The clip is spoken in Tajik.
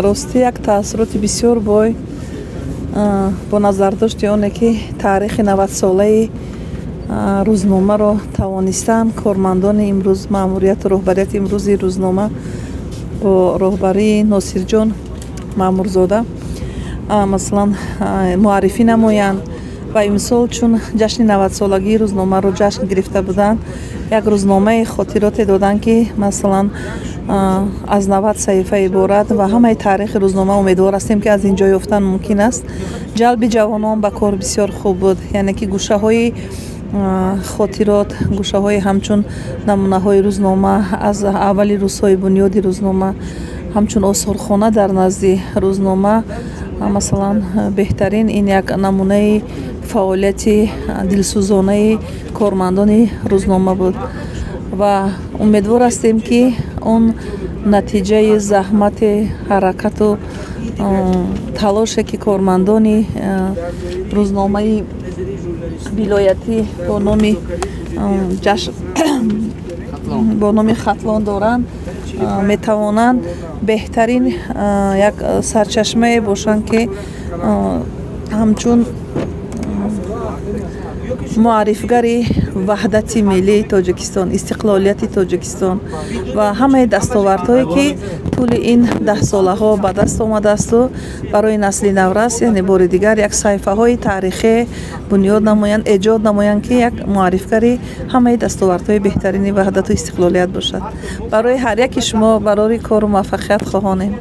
Ростӣ, як таассуроти бисёр бой, бо назардошти оне ки таърихи 90-солаи рӯзномаро тавонистанд кормандони имрӯз, маъмурияту роҳбарияти имрӯзи рӯзнома бо роҳбарии Носирҷон Маъмурзода, масалан, муаррифӣ намоянд. Ва имсол, чун ҷашни 90-солагии рӯзномаро ҷашн гирифта буданд, як рӯзномаи хотироте доданд, ки, масалан, аз 90 саҳифа иборат ва ҳамаи таърихи рӯзнома, умедвор ҳастем, ки аз ин ҷо ёфтан мумкин аст. Ҷалби ҷавонон ба кор бисёр хуб буд, яъне ки гӯшаҳои хотирот, гӯшаҳои ҳамчун намунаҳои рӯзнома аз аввали рӯзҳои бунёди рӯзнома, ҳамчун осорхона дар назди рӯзнома, масалан, беҳтарин ин як намунаи фаъолияти дилсӯзонаи кормандони рӯзнома буд. Ва умедвор ҳастем, ки он натиҷаи заҳмати, ҳаракату талоше, ки кормандони рӯзномаи вилоятӣ бо номи Хатлон доранд, метавонанд беҳтарин як сарчашмае бошанд, ки ҳамчун муаррифгари ваҳдати миллии Тоҷикистон, истиқлолияти Тоҷикистон ва ҳамаи дастовардҳое, ки тӯли ин даҳсолаҳо ба даст омадаасту барои насли наврас, яъне бори дигар як саҳифаҳои таърихе бунёд намоянд, эҷод намоянд, ки як муаррифгари ҳамаи дастовардҳои беҳтарини ваҳдату истиқлолият бошад. Барои ҳар яки шумо барори кору муваффақият хоҳонем.